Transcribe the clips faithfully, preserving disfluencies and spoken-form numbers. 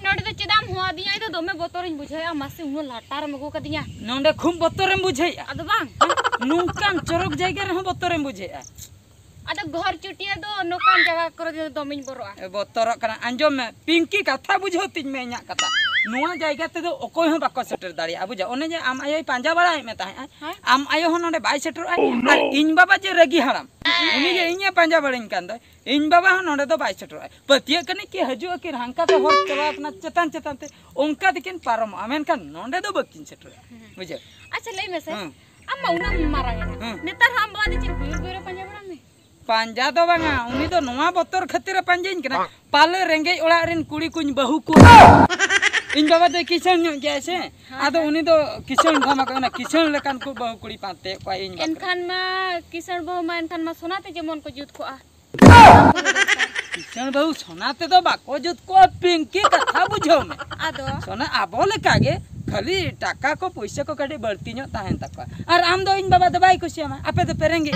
ᱱᱚᱰᱮ ᱫᱚ ᱪᱮᱫᱟᱜ ᱮᱢ ᱦᱚᱦᱚ ᱟᱹᱫᱤᱧᱟ? ᱤᱧ ᱫᱚ ᱫᱚᱢᱮ ᱵᱚᱛᱚᱨᱤᱧ ᱵᱩᱡᱷᱟᱹᱣᱮᱫᱼᱟ᱾ ᱢᱟᱥᱮ, ᱩᱱᱟᱹᱜ ᱞᱟᱴᱟᱨᱮᱢ ᱟᱹᱜᱩ ᱠᱟᱫᱤᱧᱟ᱾ ᱱᱚᱰᱮ ᱠᱷᱩᱵ ᱵᱚᱛᱚᱨᱮᱢ ᱵᱩᱡᱷᱟᱹᱣᱮᱫᱼᱟ? ᱟᱫᱚ ᱵᱟᱝ᱾ ᱱᱚᱝᱠᱟᱱ ᱪᱚᱨᱚᱠ ᱡᱟᱭᱜᱟ ᱨᱮᱦᱚᱸ ᱵᱚᱛᱚᱨᱮᱢ ᱵᱩᱡᱷᱟᱹᱣᱮᱫᱼᱟ? ᱟᱫᱚ ᱜᱷᱚᱨ ᱪᱩᱴᱤᱭᱟᱹ ᱫᱚ ᱱᱚᱝᱠᱟᱱ ᱡᱟᱭᱜᱟ ᱠᱚᱨᱮ ᱫᱚ ᱫᱚᱢᱮᱧ ᱵᱚᱨᱚᱜᱼᱟ᱾ ᱮ, ᱵᱚᱛᱚᱨᱚᱜ ᱠᱟᱱᱟ᱾ ᱟᱸᱡᱚᱢ ᱢᱮ ᱯᱤᱝᱠᱤ, ᱠᱟᱛᱷᱟ ᱵᱩᱡᱷᱟᱹᱣ ᱛᱤᱧ ᱢᱮ ᱤᱧᱟᱹᱜ ᱠᱟᱛᱷᱟ᱾ ᱱᱚᱣᱟ ᱡᱟᱭᱜᱟ ᱛᱮᱫᱚ ᱚᱠᱚᱭ ᱦᱚᱸ ᱵᱟᱠᱚ ᱥᱮᱴᱮᱨ ᱫᱟᱲᱮᱭᱟᱜᱼᱟ, ᱵᱩᱡᱷᱟᱹᱣ᱾ ᱚᱱᱮ ᱡᱮ ᱟᱢ ᱟᱭᱳᱭ ᱯᱟᱸᱡᱟ ᱵᱟᱲᱟᱭᱮᱫ ᱢᱮ ᱛᱟᱦᱮᱸᱫ, ᱦᱮᱸ? ᱟᱢ ᱟᱭᱳ ᱦᱚᱸ ᱱᱚᱰᱮ ᱵᱟᱭ ᱥᱮᱴᱮᱨᱚᱜᱼᱟ᱾ ᱟᱨ ᱤᱧ ᱵᱟᱵᱟ ᱡᱮ ᱨᱟᱹᱜᱤ ᱦᱟᱲᱟᱢ, ᱩᱱᱤ ᱡᱮ ᱤᱧᱮ ᱯᱟᱸᱡᱟ ᱵᱟᱲᱟᱧ ᱠᱟᱱ ᱫᱚ, ᱤᱧ ᱵᱟᱵᱟ ᱦᱚᱸ ᱱᱚᱰᱮ ᱫᱚ ᱵᱟᱭ ᱥᱮᱴᱮᱨᱚᱜᱼᱟ᱾ ᱯᱟᱹᱛᱭᱟᱹᱜ ᱠᱟᱹᱱᱟᱹᱧ ᱠᱤ ᱦᱤᱡᱩᱜ ᱟᱹᱠᱤᱱ, ᱦᱟᱱᱠᱟ ᱛᱮ ᱦᱚᱨ ᱪᱟᱞᱟᱣ ᱠᱟᱱᱟ ᱪᱮᱛᱟᱱ ᱪᱮᱛᱟᱱ ᱛᱮ, ᱚᱱᱠᱟ ᱛᱮᱠᱤᱱ ᱯᱟᱨᱚᱢᱚᱜᱼᱟ, ᱢᱮᱱᱠᱷᱟᱱ ᱱᱚᱰᱮ ᱫᱚ ᱵᱟᱹᱠᱤᱱ ᱥᱮᱴᱮᱨᱚᱜᱼᱟ, ᱵᱩᱡᱷᱟᱹᱣ᱾ ᱟᱪᱪᱷᱟ, ᱞᱟᱹᱭ ᱢᱮᱥᱮ, ᱦᱮᱸ᱾ ᱟᱢ ᱢᱟ ᱩᱱᱟᱹᱜ ᱮᱢ ᱢᱟᱨᱟᱝ ᱮᱱᱟ, ᱦᱮᱸ᱾ ᱱᱮᱛᱟᱨ ᱦᱚᱸ ᱟᱢ ᱵᱟᱵᱟ ᱫᱚ ᱪᱮᱫ ᱵᱩᱭᱩᱨ ᱵᱩᱭᱩᱨ ᱮ ᱯᱟᱸᱡᱟ ᱵᱟᱲᱟ ᱢᱮ? ᱯᱟᱸᱡᱟ ᱫᱚ ᱵᱟᱝᱟ, ᱩᱱᱤ ᱫᱚ ᱱᱚᱣᱟ ᱵᱚᱛᱚᱨ ᱠᱷᱟᱹᱛᱤᱨ ᱮ ᱯᱟᱸᱡᱟᱧ ᱠᱟᱱᱟ, ᱯᱟᱞᱮ ᱨᱮᱸᱜᱮᱡ ᱚᱲᱟᱜ ᱨᱮᱱ ᱠᱩᱲᱤ ᱠᱚᱧ ᱵᱟᱹᱦᱩ ᱠᱚᱣᱟ᱾ ᱤᱧ ᱵᱟᱵᱟ ᱫᱚᱭ ᱠᱤᱥᱟᱹᱬ ᱧᱚᱜ ᱜᱮᱭᱟᱭ ᱥᱮ, ᱟᱫᱚ ᱩᱱᱤ ᱫᱚ ᱠᱤᱥᱟᱹᱬ ᱫᱷᱟᱢᱟ ᱠᱚ, ᱚᱱᱟ ᱠᱤᱥᱟᱹᱬ ᱞᱮᱠᱟᱱ ᱠᱚ ᱵᱟᱹᱦᱩ ᱠᱩᱲᱤ ᱯᱟᱱᱛᱮᱭᱮᱫ ᱠᱚᱣᱟ ᱤᱧ ᱵᱟᱠᱷᱨᱟ᱾ ᱮᱱᱠᱷᱟᱱ ᱢᱟ ᱠᱤᱥᱟᱹᱬ ᱵᱟᱹᱦᱩ ᱢᱟ ᱮᱱᱠᱷᱟᱱ ᱢᱟ ᱥᱚᱱᱟ ᱛᱮ ᱡᱮᱢᱚᱱ ᱠᱚ ᱡᱩᱛ ᱠᱚᱜᱼᱟ᱾ ᱠᱤᱥᱟᱹᱬ ᱵᱟᱹᱦᱩ ᱥᱚᱱᱟ ᱛᱮᱫᱚ ᱵᱟᱠᱚ ᱡᱩᱛ ᱠᱚᱣᱟ, ᱯᱤᱝᱠᱤ, ᱠᱟᱛᱷᱟ ᱵᱩᱡᱷᱟᱹᱣ ᱢᱮ᱾ ᱟᱫᱚ? ᱥᱚᱱᱟ ᱟᱵᱚ ᱞᱮᱠᱟᱜᱮ, ᱠᱷᱟᱹᱞᱤ ᱴᱟᱠᱟ ᱠᱚ ᱯᱩᱭᱥᱟᱹ ᱠᱚ ᱠᱟᱹᱴᱤᱡ ᱵᱟᱹᱲᱛᱤ ᱧᱚᱜ ᱛᱟᱦᱮᱱ ᱛᱟᱠᱚᱣᱟ᱾ ᱟᱨ ᱟᱢ ᱫᱚ ᱤᱧ ᱵᱟᱵᱟ ᱫᱚ ᱵᱟᱭ ᱠᱩᱥᱤᱭᱟᱢᱟ, ᱟᱯᱮ ᱫᱚᱯᱮ ᱨᱮᱸᱜᱮᱡ᱾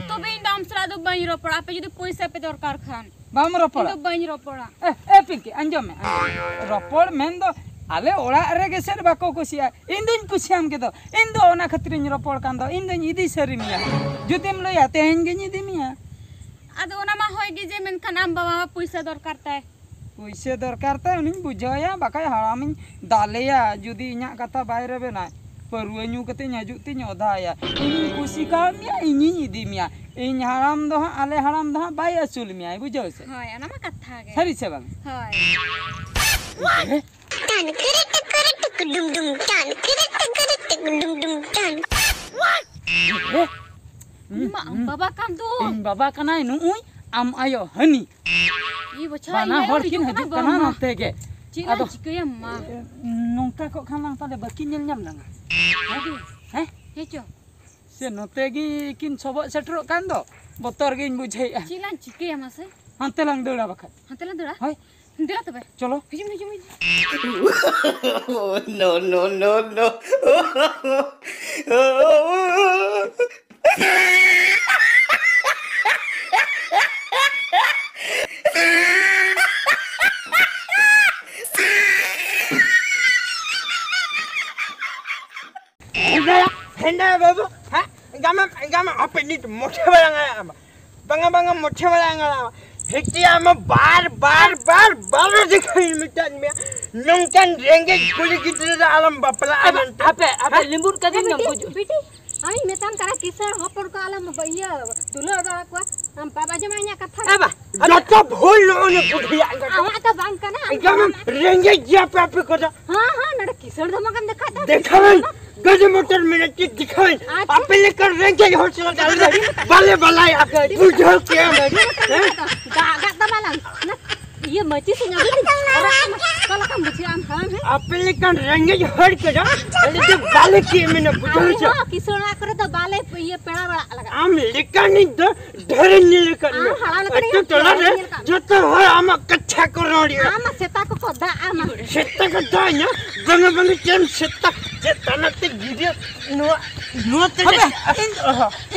ᱛᱚᱵᱮ ᱤᱧ ᱫᱚ ᱟᱢ ᱥᱟᱞᱟᱜ ᱫᱚ ᱵᱟᱹᱧ ᱨᱚᱯᱚᱲᱟ, ᱟᱯᱮ ᱡᱩᱫᱤ ᱯᱩᱭᱥᱟᱹ ᱯᱮ ᱫᱚᱨᱠᱟᱨ ᱠᱷᱟᱱ᱾ ᱵᱟᱢ ᱨᱚᱯᱚᱲᱟ? ᱤᱧ ᱫᱚ ᱵᱟᱹᱧ ᱨᱚᱯᱚᱲᱟ᱾ ᱮ, ᱮ ᱯᱤᱝᱠᱤ, ᱟᱸᱡᱚᱢ ᱢᱮ, ᱟᱸᱡᱚᱢ ᱢᱮ᱾ ᱨᱚᱯᱚᱲ ᱢᱮᱱ ᱫᱚ ᱟᱞᱮ ᱚᱲᱟᱜ ᱨᱮ ᱜᱮᱥᱮ ᱵᱟᱠᱚ ᱠᱩᱥᱤᱭᱟᱜᱼᱟ᱾ ᱤᱧ ᱫᱩᱧ ᱠᱩᱥᱤᱭᱟᱢ ᱜᱮᱫᱚ, ᱤᱧ ᱫᱚ ᱚᱱᱟ ᱠᱷᱟᱹᱛᱤᱨᱤᱧ ᱨᱚᱯᱚᱲ ᱠᱟᱱ ᱫᱚ, ᱤᱧ ᱫᱩᱧ ᱤᱫᱤ ᱥᱟᱹᱨᱤ ᱢᱮᱭᱟ᱾ ᱡᱩᱫᱤᱢ ᱞᱟᱹᱭᱟ ᱛᱮᱦᱮᱧ ᱜᱤᱧ ᱤᱫᱤ ᱢᱮᱭᱟ᱾ ᱟᱫᱚ ᱚᱱᱟ ᱢᱟ ᱦᱳᱭ ᱜᱮ, ᱡᱮ ᱢᱮᱱᱠᱷᱟᱱ ᱟᱢ ᱵᱟᱵᱟ ᱢᱟ ᱯᱩᱭᱥᱟᱹ ᱫᱚᱨᱠᱟᱨ ᱛᱟᱭ᱾ ᱯᱩᱭᱥᱟᱹ ᱫᱚᱨᱠᱟᱨ ᱛᱟᱭ, ᱩᱱᱤᱧ ᱵᱩᱡᱷᱟᱹᱣᱮᱭᱟ, ᱵᱟᱠᱷᱟᱡ ᱦᱟᱲᱟᱢᱤᱧ ᱫᱟᱞᱮᱭᱟ ᱡᱩᱫᱤ ᱤᱧᱟᱹᱜ ᱠᱟᱛᱷᱟ ᱵᱟᱭ ᱨᱮᱵᱮᱱᱟ᱾ ᱯᱟᱹᱨᱣᱟᱹ ᱧᱩ ᱠᱟᱛᱮᱧ ᱦᱤᱡᱩᱜ ᱛᱤᱧ ᱚᱫᱷᱟᱭᱟ᱾ ᱤᱧᱤᱧ ᱠᱩᱥᱤ ᱠᱟᱣ ᱢᱮᱭᱟ, ᱤᱧᱤᱧ ᱤᱫᱤ ᱢᱮᱭᱟ᱾ ᱤᱧ ᱦᱟᱲᱟᱢ ᱫᱚ ᱦᱟᱸᱜ, ᱟᱞᱮ ᱦᱟᱲᱟᱢ ᱫᱚ ᱦᱟᱸᱜ ᱵᱟᱭ ᱟᱹᱥᱩᱞ ᱢᱮᱭᱟᱭ, ᱵᱩᱡᱷᱟᱹᱣ ᱥᱮ? ᱦᱳᱭ, ᱚᱱᱟ ᱢᱟ ᱠᱟᱛᱷᱟ ᱜᱮ᱾ ᱥᱟᱹᱨᱤ ᱥᱮ ᱵᱟᱝ? ᱦᱳᱭ᱾ ᱦᱮᱸ? ᱴᱟᱱ ᱠᱤᱨᱤ ᱴᱤᱠ ᱰᱩᱢ ᱰᱩᱢ ᱴᱟᱱ, ᱠᱤᱨᱤ ᱴᱤᱠ ᱰᱩᱢ ᱰᱩᱢ ᱴᱟᱱ᱾ ᱦᱮᱸ? ᱩᱱᱤ ᱢᱟ ᱟᱢ ᱵᱟᱵᱟ ᱠᱟᱱ ᱫᱚ᱾ ᱤᱧ ᱵᱟᱵᱟ ᱠᱟᱱᱟᱭ ᱱᱩᱜᱼᱩᱭ, ᱟᱢ ᱟᱭᱳ ᱦᱟᱹᱱᱤ᱾ ᱤ ᱵᱟᱪᱷᱟ, ᱵᱟᱱᱟ ᱤᱧ ᱟᱭᱳ ᱦᱚᱲ ᱠᱤᱱ ᱦᱤᱡᱩᱜ ᱦᱤᱡᱩᱜ ᱠᱟᱱᱟ ᱠᱟᱱᱟ ᱵᱟᱝ ᱢᱟ? ᱱᱚᱛᱮ ᱜᱮ᱾ ᱪᱮᱫ ᱞᱟᱝ ᱟᱫᱚ ᱪᱤᱠᱟᱹᱭᱟ ᱢᱟ? ᱱᱚᱝᱠᱟ ᱠᱚᱜ ᱠᱷᱟᱱ ᱞᱟᱝ ᱯᱟᱞᱮ ᱵᱟᱹᱠᱤᱱ ᱧᱮᱞ ᱧᱟᱢ ᱞᱟᱝᱟ᱾ ᱦᱮᱸ? ᱦᱮᱸ ᱪᱚ᱾ ᱥᱮ ᱱᱚᱛᱮ ᱜᱮ ᱠᱤᱱ ᱥᱚᱵᱚᱜ ᱥᱮᱴᱮᱨᱚᱜ ᱠᱟᱱ ᱫᱚ, ᱵᱚᱛᱚᱨ ᱜᱤᱧ ᱵᱩᱡᱷᱟᱹᱣᱮᱫᱼᱟ᱾ ᱪᱮᱫ ᱞᱟᱝ ᱪᱤᱠᱟᱹᱭᱟ ᱢᱟᱥᱮ? ᱦᱟᱱᱛᱮ ᱞᱟᱝ ᱫᱟᱹᱲᱟ ᱵᱟᱠᱷᱟᱡ᱾ ᱦᱟᱱᱛᱮ ᱞᱟᱝ ᱫᱟᱹᱲᱟ? ᱦᱳᱭ᱾ ᱫᱮᱞᱟ ᱛᱚᱵᱮ᱾ ᱪᱚᱞᱚ᱾ ᱦᱤᱡᱩᱜ ᱢᱮ, ᱦᱤᱡᱩᱜ ᱢᱮ, ᱦᱤᱡᱩᱜ ᱢᱮ᱾ No, no, no, no. ᱮᱸᱜᱟ ᱢᱟ ᱟᱯᱮ ᱱᱤᱛ ᱢᱚᱴᱷᱮ ᱵᱟᱞᱟᱝ ᱟᱲᱟᱜ ᱟᱢᱟ᱾ ᱵᱟᱝᱟ, ᱵᱟᱝᱟ, ᱢᱚᱴᱷᱮ ᱵᱟᱞᱟᱝ ᱟᱲᱟᱜ ᱟᱢᱟ᱾ ᱦᱮᱸᱪᱮ ᱟᱢ ᱵᱟᱨ, ᱵᱟᱨ, ᱵᱟᱨ, ᱵᱟᱨ ᱡᱚᱠᱷᱚᱱ ᱢᱮᱛᱟᱫ ᱢᱮᱭᱟ, ᱱᱚᱝᱠᱟᱱ ᱨᱮᱸᱜᱮᱡ ᱠᱩᱲᱤ ᱜᱤᱫᱽᱨᱟᱹ ᱫᱚ ᱟᱞᱚᱢ ᱵᱟᱯᱞᱟᱜᱼᱟ ᱢᱮᱱᱛᱮ᱾ ᱟᱯᱮ, ᱟᱯᱮ ᱞᱤᱢᱵᱩᱨ ᱠᱟᱹᱴᱤᱡ ᱧᱚᱜ ᱵᱤᱴᱤ, ᱵᱩᱡᱩᱜ᱾ ᱵᱤᱴᱤ, ᱟᱢᱤᱧ ᱢᱮᱛᱟᱢ ᱠᱟᱱᱟ, ᱠᱤᱥᱟᱹᱬ ᱦᱚᱯᱚᱱ ᱠᱚ ᱟᱞᱚᱢ ᱤᱭᱟᱹ ᱫᱩᱞᱟᱹᱲ ᱵᱟᱲᱟ ᱠᱚᱣᱟ᱾ ᱟᱢ ᱵᱟᱢ ᱟᱸᱡᱚᱢᱟ ᱤᱧᱟᱹᱜ ᱠᱟᱛᱷᱟ? ᱮ ᱵᱟ, ᱡᱚᱛᱚ ᱵᱷᱩᱞ ᱱᱚᱜᱼᱚ ᱱᱤᱭᱟᱹ ᱵᱩᱰᱷᱤᱭᱟᱜ ᱜᱮ᱾ ᱟᱢᱟᱜ ᱫᱚ ᱵᱟᱝ ᱠᱟᱱᱟ, ᱟᱢ ᱮᱠᱫᱚᱢ ᱫᱚ ᱵᱟᱝ᱾ ᱨᱮᱸᱜᱮᱡ ᱜᱮᱭᱟ ᱯᱮ ᱟᱯᱮ ᱠᱚᱫᱚ᱾ ᱦᱮᱸ, ᱦᱮᱸ, ᱱᱚᱰᱮ ᱠᱤᱥᱟᱹᱬ ᱫᱚ ᱵᱟᱝ ᱠᱟᱱ ᱫᱮᱠᱷᱟ ᱫᱚ᱾ ᱫᱮᱠᱷᱟᱣᱟᱹᱧ, ᱜᱟᱹᱰᱤ ᱢᱚᱴᱚᱨ ᱢᱮᱱᱟᱜ ᱪᱮᱫ ᱫᱮᱠᱷᱟᱣᱟᱹᱧ᱾ ᱟᱪᱪᱷᱟ᱾ ᱟᱯᱮ ᱞᱮᱠᱟᱱ ᱨᱮᱸᱜᱮᱡ ᱦᱚᱲ ᱥᱟᱞᱟᱜ ᱟᱞᱮ ᱫᱚ ᱵᱟᱞᱮ ᱵᱟᱞᱟᱭᱟ᱾ ᱜᱟᱹᱰᱤ ᱢᱚᱴᱚᱨ ᱵᱩᱡᱷᱟᱹᱣ ᱠᱮᱜᱼᱟᱢ᱾ ᱜᱟᱹᱰᱤ ᱢᱚᱴᱚᱨ ᱦᱮᱸ? ᱢᱮᱱᱟᱜ ᱛᱟᱢᱟ᱾ ᱫᱟᱜ, ᱫᱟᱜ ᱫᱚ ᱵᱟᱞᱟᱝ᱾ ᱚᱱᱟ ᱤᱭᱟᱹ ᱢᱟᱹᱪᱤ ᱥᱤᱧ ᱟᱹᱜᱩᱭ ᱛᱤᱧ᱾ ᱚᱲᱟᱜ ᱠᱷᱚᱱ ᱚᱠᱟ ᱞᱮᱠᱟᱢ ᱵᱩᱡᱷᱟᱹᱣᱟ ᱟᱢ ᱦᱟᱲᱟᱢ, ᱦᱮᱸ? ᱟᱯᱮ ᱞᱮᱠᱟᱱ ᱨᱮᱸᱜᱮᱡ ᱦᱚᱲ ᱠᱚᱫᱚ ᱟᱞᱮ ᱫᱚ ᱵᱟᱞᱮ ᱪᱮᱫ ᱢᱮᱱᱟ ᱵᱩᱡᱷᱟᱹᱣ ᱟᱞᱮ ᱪᱮ? ᱦᱚᱸ ᱠᱤᱥᱟᱹᱬ ᱚᱲᱟᱜ ᱠᱚᱨᱮ ᱫᱚ ᱵᱟᱞᱮ ᱤᱭᱟᱹ ᱯᱮᱲᱟ ᱵᱟᱲᱟᱜ ᱞᱟᱜᱟᱜᱼᱟ᱾ ᱟᱢ ᱞᱮᱠᱟᱱᱤᱡ ᱫᱚ ᱰᱷᱮᱨᱤᱧ ᱧᱮᱞ ᱟᱠᱟᱫ ᱟᱢ ᱢᱮᱭᱟ᱾ ᱦᱟᱲᱟᱢ ᱞᱮᱠᱟᱱᱤᱡ ᱟᱹᱛᱩ ᱫᱚ ᱴᱚᱞᱟ ᱨᱮ ᱰᱷᱮᱨᱤᱧ ᱧᱮᱞ ᱟᱠᱟᱫ ᱢᱮᱭᱟ᱾ ᱡᱚᱛᱚ ᱦᱚᱲ ᱟᱢᱟᱜ ᱠᱟᱛᱷᱟ ᱠᱚ ᱨᱚᱲᱮᱜᱼᱟ᱾ ᱟᱢ ᱢᱟ ᱥᱮᱛᱟ ᱠᱚᱠᱚ ᱫᱟᱜ ᱟᱢᱟ᱾ ᱥᱮᱛᱟ ᱠᱚ ᱫᱟᱜ ᱤᱧᱟ? ᱵᱟᱝᱟ, ᱵᱟᱝᱟ, ᱪᱮᱫ ᱮᱢ ᱥᱮᱛᱟ? ᱪᱮᱫ ᱛᱟᱱᱟ ᱛᱮ ᱜᱤᱫᱽᱨᱟᱹ ᱱᱚᱣᱟ, ᱱᱚᱣᱟ ᱛᱮ ᱦᱟᱯᱮ, ᱤᱧ,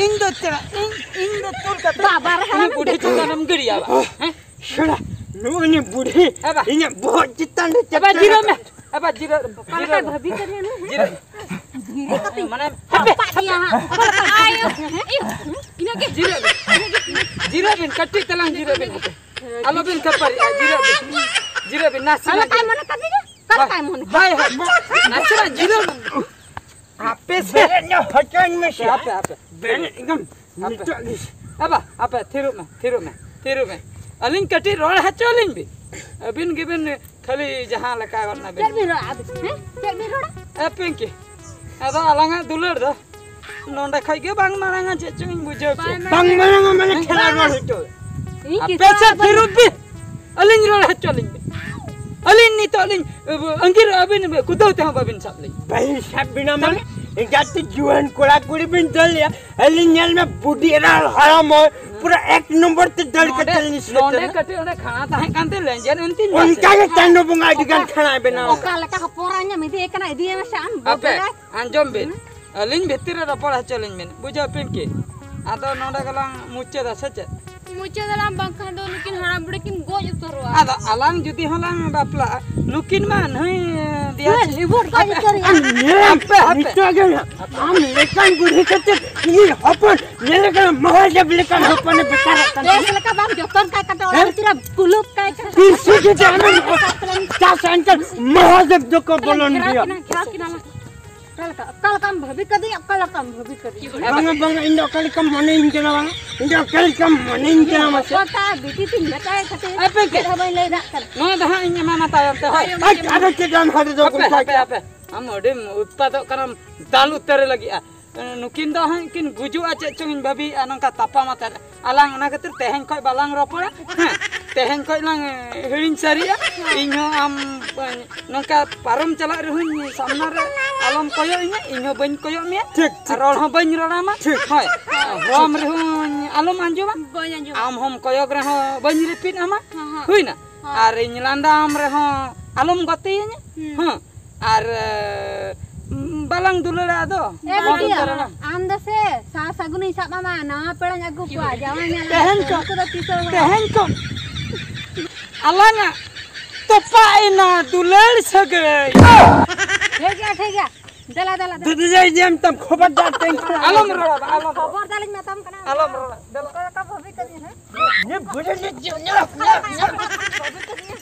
ᱤᱧ ᱫᱚ ᱪᱮᱫ? ᱤᱧ, ᱤᱧ ᱫᱚ ᱛᱩᱞ ᱠᱟᱛᱮ ᱵᱟᱵᱟ ᱨᱮ ᱩᱱᱤ ᱦᱟᱲᱟᱢ ᱵᱩᱰᱷᱤ ᱫᱮᱠᱷᱟ᱾ ᱪᱮᱛᱟᱱᱮᱢ ᱜᱤᱰᱤᱭᱟ, ᱦᱮᱸ? ᱥᱮᱬᱟ, ᱱᱩᱭ ᱵᱩᱰᱷᱤ ᱮ ᱵᱟ᱾ ᱤᱧᱟᱹᱜ ᱵᱚᱦᱚᱜ ᱪᱮᱛᱟᱱ ᱨᱮ ᱮ ᱵᱟ, ᱪᱮᱛᱟᱱ ᱡᱤᱨᱟᱹᱜ ᱢᱮ᱾ ᱮ ᱵᱟ, ᱡᱤᱨᱟᱹᱜ, ᱚᱠᱟ ᱞᱮᱠᱟ ᱡᱤᱨᱟᱹᱜ ᱢᱮ᱾ ᱵᱷᱟᱹᱵᱤ ᱠᱟᱱᱟ ᱱᱩᱭ, ᱦᱮᱸ? ᱡᱤᱨᱟᱹᱜ ᱢᱮ᱾ ᱢᱟᱱᱮ, ᱦᱟᱯᱮ, ᱦᱟᱯᱮ᱾ ᱟᱭᱳ, ᱤᱭᱩ, ᱤᱱᱟᱹᱜ ᱜᱮ᱾ ᱡᱤᱨᱟᱹᱜ ᱵᱤᱱ᱾ ᱡᱤᱨᱟᱹᱜ ᱵᱤᱱ, ᱠᱟᱹᱴᱤᱡ ᱛᱟᱞᱟᱝ ᱡᱤᱨᱟᱹᱜ ᱵᱤᱱ, ᱦᱟᱯᱮ᱾ ᱟᱞᱚ ᱵᱤᱱ ᱠᱷᱟᱹᱯᱟᱹᱨᱤᱜᱼᱟ, ᱡᱤᱨᱟᱹᱜ ᱵᱤᱱ᱾ ᱡᱤᱨᱟᱹᱜ ᱵᱤᱱ, ᱱᱟᱥᱮᱱᱟᱜ ᱢᱚᱱᱮ ᱛᱟᱭ ᱡᱤᱨᱟᱹᱜ᱾ ᱢᱚᱱᱮ ᱠᱟᱫᱤᱧᱟ? ᱚᱠᱟ ᱞᱮᱠᱟᱭ ᱢᱚᱱᱮ? ᱦᱳᱭ, ᱦᱳᱭ, ᱱᱟᱥᱮᱱᱟᱜ ᱡᱤᱨᱟᱹᱜ ᱵᱤᱱ᱾ ᱟᱯᱮ ᱥᱮᱫ ᱧᱚᱜ ᱦᱚᱪᱚᱧ ᱢᱮᱥᱮ᱾ ᱦᱟᱯᱮ, ᱦᱟᱯᱮ᱾ ᱵᱮᱨᱮᱫ ᱮᱠᱫᱚᱢ ᱦᱟᱯᱮ᱾ ᱱᱤᱛᱚᱜ ᱜᱮ᱾ ᱮ ᱵᱟ, ᱟᱯᱮ ᱛᱷᱤᱨᱚᱜ ᱢᱮ, ᱛᱷᱤᱨᱚᱜ ᱢᱮ, ᱛᱷᱤᱨᱚᱜ ᱢᱮ᱾ ᱟᱹᱞᱤᱧ ᱠᱟᱹᱴᱤᱡ ᱨᱚᱲ ᱦᱚᱪᱚ ᱟᱹᱞᱤᱧ ᱵᱤᱱ᱾ ᱟᱹᱵᱤᱱ ᱜᱮᱵᱤᱱ ᱠᱷᱟᱹᱞᱤ ᱡᱟᱦᱟᱸ ᱞᱮᱠᱟ ᱜᱚᱫ ᱱᱟᱵᱤᱱ᱾ ᱪᱮᱫ ᱵᱤᱱ ᱨᱚᱲᱟ ᱟᱹᱵᱤᱱ? ᱦᱮᱸ? ᱪᱮᱫ ᱵᱤᱱ ᱨᱚᱲᱟ? ᱮ ᱯᱤᱝᱠᱤ, ᱟᱫᱚ ᱟᱞᱟᱝᱟᱜ ᱫᱩᱞᱟᱹᱲ ᱫᱚ ᱱᱚᱰᱮ ᱠᱷᱚᱡ ᱜᱮ ᱵᱟᱝ ᱢᱟᱲᱟᱝᱟ, ᱪᱮᱫ ᱪᱚᱝ ᱤᱧ ᱵᱩᱡᱷᱟᱹᱣ ᱪᱮᱫ᱾ ᱵᱟᱝ ᱢᱟᱲᱟᱝᱟ ᱢᱟᱱᱮ ᱦᱮᱸ? ᱠᱷᱮᱞᱟ ᱨᱚᱲ ᱦᱚᱪᱚ᱾ ᱤᱧ ᱟᱯᱮ ᱠᱤᱥᱟᱹᱬ ᱥᱮᱫ ᱟᱵᱚ ᱛᱷᱤᱨᱚᱜ ᱵᱤᱱ᱾ ᱟᱹᱞᱤᱧ ᱨᱚᱲ ᱦᱚᱪᱚ ᱞᱤᱧ ᱵᱤᱱ᱾ ᱟᱹᱞᱤᱧ ᱱᱤᱛᱚᱜ ᱞᱤᱧ ᱟᱹᱝᱜᱤᱨ ᱟᱹᱵᱤᱱ ᱠᱩᱫᱟᱹᱣ ᱛᱮᱦᱚᱸ ᱵᱟᱵᱤᱱ ᱥᱟᱵ ᱞᱤᱧ᱾ ᱵᱟᱹᱧ ᱥᱟᱵ ᱵᱤᱱᱟ ᱢᱟᱱᱮ ᱮᱸᱜᱟᱛ ᱛᱮ ᱡᱩᱣᱟᱹᱱ ᱠᱚᱲᱟ ᱠᱩᱲᱤ ᱵᱤᱱ ᱫᱟᱹᱲ ᱞᱮᱭᱟ᱾ ᱟᱹᱞᱤᱧ ᱧᱮᱞ ᱢᱮ ᱵᱩᱰᱷᱤ ᱮᱨᱟ ᱦᱟᱲᱟᱢ ᱦᱚᱲ ᱯᱩᱨᱟᱹ ᱮᱠ ᱱᱚᱢᱵᱚᱨ ᱛᱮ ᱫᱟᱹᱲ ᱱᱚᱰᱮ, ᱠᱟᱛᱮ ᱞᱤᱧ ᱥᱮᱴᱮᱨ ᱱᱚᱰᱮ ᱮᱱᱟ᱾ ᱠᱟᱹᱴᱤᱡ ᱚᱸᱰᱮ ᱠᱷᱟᱲᱟ ᱛᱟᱦᱮᱸ ᱠᱟᱱ ᱛᱮ ᱞᱮᱸᱡᱮᱨ ᱮᱱ ᱛᱤᱧ ᱚᱱᱠᱟ ᱜᱮ ᱪᱟᱸᱫᱚ ᱵᱚᱸᱜᱟ ᱟᱹᱰᱤ ᱜᱟᱱ ᱠᱷᱟᱲᱟᱭ ᱵᱮᱱᱟᱣ ᱚᱠᱟ ᱞᱮᱠᱟ ᱦᱚᱯᱚᱱ ᱮᱨᱟ ᱧᱟᱢ ᱤᱫᱤᱭᱮ ᱠᱟᱱᱟ, ᱤᱫᱤᱭᱮ ᱢᱮᱥᱮ ᱟᱢ ᱟᱯᱮ ᱵᱟᱹᱵᱩ᱾ ᱟᱸᱡᱚᱢ ᱵᱤᱱ, ᱟᱹᱞᱤᱧ ᱵᱷᱤᱛᱤᱨ ᱨᱮ ᱨᱚᱯᱚᱲ ᱦᱚᱪᱚ ᱞᱤᱧ ᱵᱤᱱ, ᱵᱩᱡᱷᱟᱹᱣ ᱯᱤᱱᱠᱤ? ᱟᱫᱚ ᱱᱚᱰᱮ ᱜᱮᱞᱟᱝ ᱢᱩᱪᱟᱹᱫᱟ ᱥᱮ ᱪᱮᱫ? ᱢᱩᱪᱟᱹᱫ ᱟᱞᱟᱝ, ᱵᱟᱝᱠᱷᱟᱱ ᱫᱚ ᱱᱩᱠᱤᱱ ᱦᱟᱲᱟᱢ ᱵᱩᱲᱦᱤ ᱠᱤᱱ ᱜᱚᱡ ᱩᱛᱟᱹᱨᱚᱜᱼᱟ᱾ ᱟᱫᱚ ᱟᱞᱟᱝ ᱡᱩᱫᱤ ᱦᱚᱸᱞᱟᱝ ᱵᱟᱯᱞᱟᱜᱼᱟ, ᱱᱩᱠᱤᱱ ᱢᱟ ᱱᱟᱹᱭ ᱦᱮᱸ, ᱨᱤᱯᱳᱨᱴ ᱠᱚ ᱡᱚᱛᱚ ᱨᱮᱭᱟᱜ᱾ ᱟᱢ ᱧᱮᱞ ᱦᱟᱯᱮ, ᱦᱟᱯᱮ᱾ ᱱᱤᱛᱚᱜ ᱜᱮ ᱱᱟᱜ, ᱟᱢ ᱞᱮᱠᱟᱱ ᱵᱩᱲᱦᱤ ᱠᱟᱛᱮ ᱤᱧ ᱦᱚᱯᱚᱱ ᱧᱮᱞ ᱠᱟᱱᱟ, ᱢᱚᱦᱟᱫᱮᱵ ᱞᱮᱠᱟᱱ ᱦᱚᱯᱚᱱ ᱮ ᱵᱮᱠᱟᱨᱚᱜ ᱠᱟᱱ ᱵᱮᱥ ᱛᱟᱢᱟ᱾ ᱞᱮᱠᱟ ᱵᱟᱢ ᱡᱚᱛᱚᱱ ᱠᱟᱭ ᱠᱟᱱᱟ, ᱚᱲᱟᱜ ᱦᱮᱸ? ᱵᱷᱤᱛᱤᱨ ᱨᱮ ᱠᱩᱞᱩᱯ ᱠᱟᱭ ᱠᱟᱱᱟ᱾ ᱛᱤᱥ ᱜᱮ ᱟᱢᱮᱢ ᱪᱟᱥ ᱮᱱᱠᱷᱟᱱ ᱢᱚᱦᱟᱫᱮᱵ ᱫᱚᱠᱚ ᱵᱚᱞᱚᱱ ᱜᱷᱮᱨᱟᱣ ᱜᱮᱭᱟ᱾ ᱠᱤᱱᱟ, ᱜᱷᱮᱨᱟᱣ ᱠᱤᱱᱟ ᱞᱟᱝ᱾ ᱚᱠᱟ ᱞᱮᱠᱟ, ᱚᱠᱟ ᱞᱮᱠᱟᱢ ᱵᱷᱟᱹᱵᱤ ᱠᱟᱫᱤᱧᱟ, ᱚᱠᱟ ᱞᱮᱠᱟᱢ ᱵᱷᱟᱹᱵᱤ ᱠᱟᱫᱤᱧᱟ? ᱵᱟᱝᱟ, ᱵᱟᱝᱟ, ᱤᱧ ᱫᱚ ᱚᱠᱟ ᱞᱮᱠᱟᱢ ᱢᱚᱱᱮᱧ ᱠᱟᱱᱟ, ᱵᱟᱝᱟ, ᱤᱧ ᱫᱚ ᱚᱠᱟ ᱞᱮᱠᱟᱢ ᱢᱚᱱᱮᱧ ᱠᱟᱱᱟ, ᱢᱟᱥᱮ᱾ ᱚᱠᱟᱴᱟᱜ ᱵᱤᱴᱤ ᱛᱤᱧ ᱢᱮᱛᱟᱭ ᱠᱷᱟᱹᱛᱤᱨ ᱟᱯᱮ ᱜᱮ᱾ ᱪᱮᱫ ᱦᱚᱸ ᱵᱟᱹᱧ ᱞᱟᱹᱭ ᱫᱟᱲᱮᱭᱟᱜ ᱠᱟᱱᱟ᱾ ᱱᱚᱣᱟ ᱫᱚ ᱦᱟᱸᱜ ᱤᱧ ᱮᱢᱟᱢᱟ ᱛᱟᱭᱚᱢ ᱛᱮ, ᱦᱳᱭ᱾ ᱟᱡ ᱟᱫᱚ ᱪᱮᱫ ᱮᱢ ᱦᱟᱹᱴᱤᱧ ᱫᱚ ᱦᱟᱯᱮ, ᱠᱚᱢ ᱦᱟᱯᱮ, ᱠᱟᱜ? ᱦᱟᱯᱮ᱾ ᱟᱢ ᱟᱹᱰᱤᱢ ᱩᱛᱯᱟᱛᱚᱜ ᱠᱟᱱᱟᱢ, ᱫᱟᱞ ᱩᱛᱟᱹᱨ ᱞᱟᱹᱜᱤᱫᱼᱟ᱾ ᱱᱩᱠᱤᱱ ᱫᱚ ᱦᱟᱸᱜ ᱠᱤᱱ ᱜᱩᱡᱩᱜᱼᱟ ᱪᱮᱫ ᱪᱚᱝ ᱤᱧ ᱵᱷᱟᱹᱵᱤᱭᱮᱫᱼᱟ, ᱱᱚᱝᱠᱟ ᱛᱟᱯᱟᱢ ᱟᱛᱮᱫ᱾ ᱟᱞᱟᱝ ᱚᱱᱟ ᱠᱷᱟᱹᱛᱤᱨ ᱛᱮᱦᱮᱧ ᱠᱷᱚᱱ ᱵᱟᱞᱟᱝ ᱨᱚᱯᱚᱲᱟ, ᱦᱮᱸ, ᱛᱮᱦᱮᱧ ᱠᱷᱚᱱ ᱞᱟᱝ ᱦᱤᱲᱤᱧ ᱥᱟᱹᱨᱤᱜᱼᱟ᱾ ᱤᱧ ᱦᱚᱸ ᱟᱢ ᱱᱚᱝᱠᱟ ᱯᱟᱨᱚᱢ ᱪᱟᱞᱟᱜ ᱨᱮᱦᱚᱸᱧ ᱥᱟᱢᱱᱟ ᱨᱮ ᱟᱞᱚᱢ ᱠᱚᱭᱚᱜ ᱤᱧᱟ, ᱤᱧ ᱦᱚᱸ ᱵᱟᱹᱧ ᱠᱚᱭᱚᱜ ᱢᱮᱭᱟ, ᱴᱷᱤᱠ, ᱴᱷᱤᱠ, ᱟᱨ ᱨᱚᱲ ᱦᱚᱸ ᱵᱟᱹᱧ ᱨᱚᱲ ᱟᱢᱟ᱾ ᱴᱷᱤᱠ᱾ ᱦᱳᱭ, ᱦᱚᱦᱚᱣᱟᱢ ᱨᱮᱦᱚᱸᱧ ᱟᱞᱚᱢ ᱟᱸᱡᱚᱢᱟ, ᱵᱟᱹᱧ ᱟᱸᱡᱚᱢᱟ᱾ ᱟᱢ ᱦᱚᱸᱢ ᱠᱚᱭᱚᱜ ᱨᱮᱦᱚᱸ ᱵᱟᱹᱧ ᱨᱤᱯᱤᱫ ᱟᱢᱟ, ᱦᱚᱸ, ᱦᱚᱸ᱾ ᱦᱩᱭᱱᱟ? ᱦᱚᱸ᱾ ᱟᱨ ᱤᱧ ᱞᱟᱸᱫᱟᱣᱟᱢ ᱨᱮᱦᱚᱸ ᱟᱞᱚᱢ ᱜᱟᱛᱮᱭᱟᱹᱧᱟ, ᱦᱩᱸ᱾ ᱦᱚᱸ᱾ ᱟᱨ ᱮ, ᱵᱟᱞᱟᱝ ᱫᱩᱞᱟᱹᱲᱟ ᱟᱫᱚ᱾ ᱮ ᱵᱟᱝ ᱵᱤᱴᱤᱭᱟ, ᱫᱩᱞᱟᱹᱲᱟ᱾ ᱟᱢ ᱫᱚ ᱥᱮ ᱥᱟᱨ ᱥᱟᱹᱜᱩᱱᱤᱧ ᱥᱟᱵ ᱟᱢᱟ, ᱱᱟᱣᱟ ᱯᱮᱲᱟᱧ ᱟᱹᱜᱩ ᱠᱚᱣᱟ, ᱡᱟᱶᱟᱭ ᱧᱮᱞ ᱛᱮᱦᱮᱧ ᱟᱹᱜᱩ ᱠᱚᱣᱟ, ᱠᱷᱚᱱ, ᱩᱱᱠᱩ ᱫᱚ ᱛᱤᱥ ᱦᱚᱸ ᱵᱟᱝ᱾ ᱛᱮᱦᱮᱧ ᱠᱷᱚᱱ ᱟᱞᱟᱝᱟᱜ ᱛᱚᱯᱟᱜ ᱮᱱᱟ ᱫᱩᱞᱟᱹᱲ ᱥᱟᱹᱜᱟᱹᱭ᱾ ᱴᱷᱤᱠ ᱜᱮᱭᱟ, ᱴᱷᱤᱠ ᱜᱮᱭᱟ, ᱫᱮᱞᱟ, ᱫᱮᱞᱟ, ᱫᱮᱞᱟ᱾ ᱫᱩᱫᱩ ᱡᱟᱭ ᱡᱮᱢ ᱛᱟᱢ ᱠᱷᱚᱵᱚᱨᱫᱟᱨ ᱛᱮᱧ ᱠᱷᱟᱱ᱾ ᱟᱞᱚᱢ ᱨᱚᱲᱟ, ᱟᱞᱚᱢ ᱨᱚᱲᱟ᱾ ᱠᱷᱚᱵᱚᱨᱫᱟᱨᱤᱧ ᱢᱮᱛᱟᱢ ᱠᱟᱱᱟ᱾ ᱟᱞᱚᱢ ᱨᱚᱲᱟ, ᱫᱮᱞᱟ᱾ ᱚᱠᱟ ᱞᱮᱠᱟ ᱵᱷᱟᱹᱵᱤ ᱠᱟᱹᱫᱤᱧᱟ, ᱦᱮᱸ? ᱱᱮ ᱵᱩᱡᱷᱟᱹᱣ ᱞᱮ ᱡᱤᱭᱚᱱ ᱧᱮᱞ, ᱧᱮᱞ, ᱧᱮᱞ᱾ ᱵᱷᱟᱹᱵᱤ ᱠᱟᱹᱫᱤᱧᱟ᱾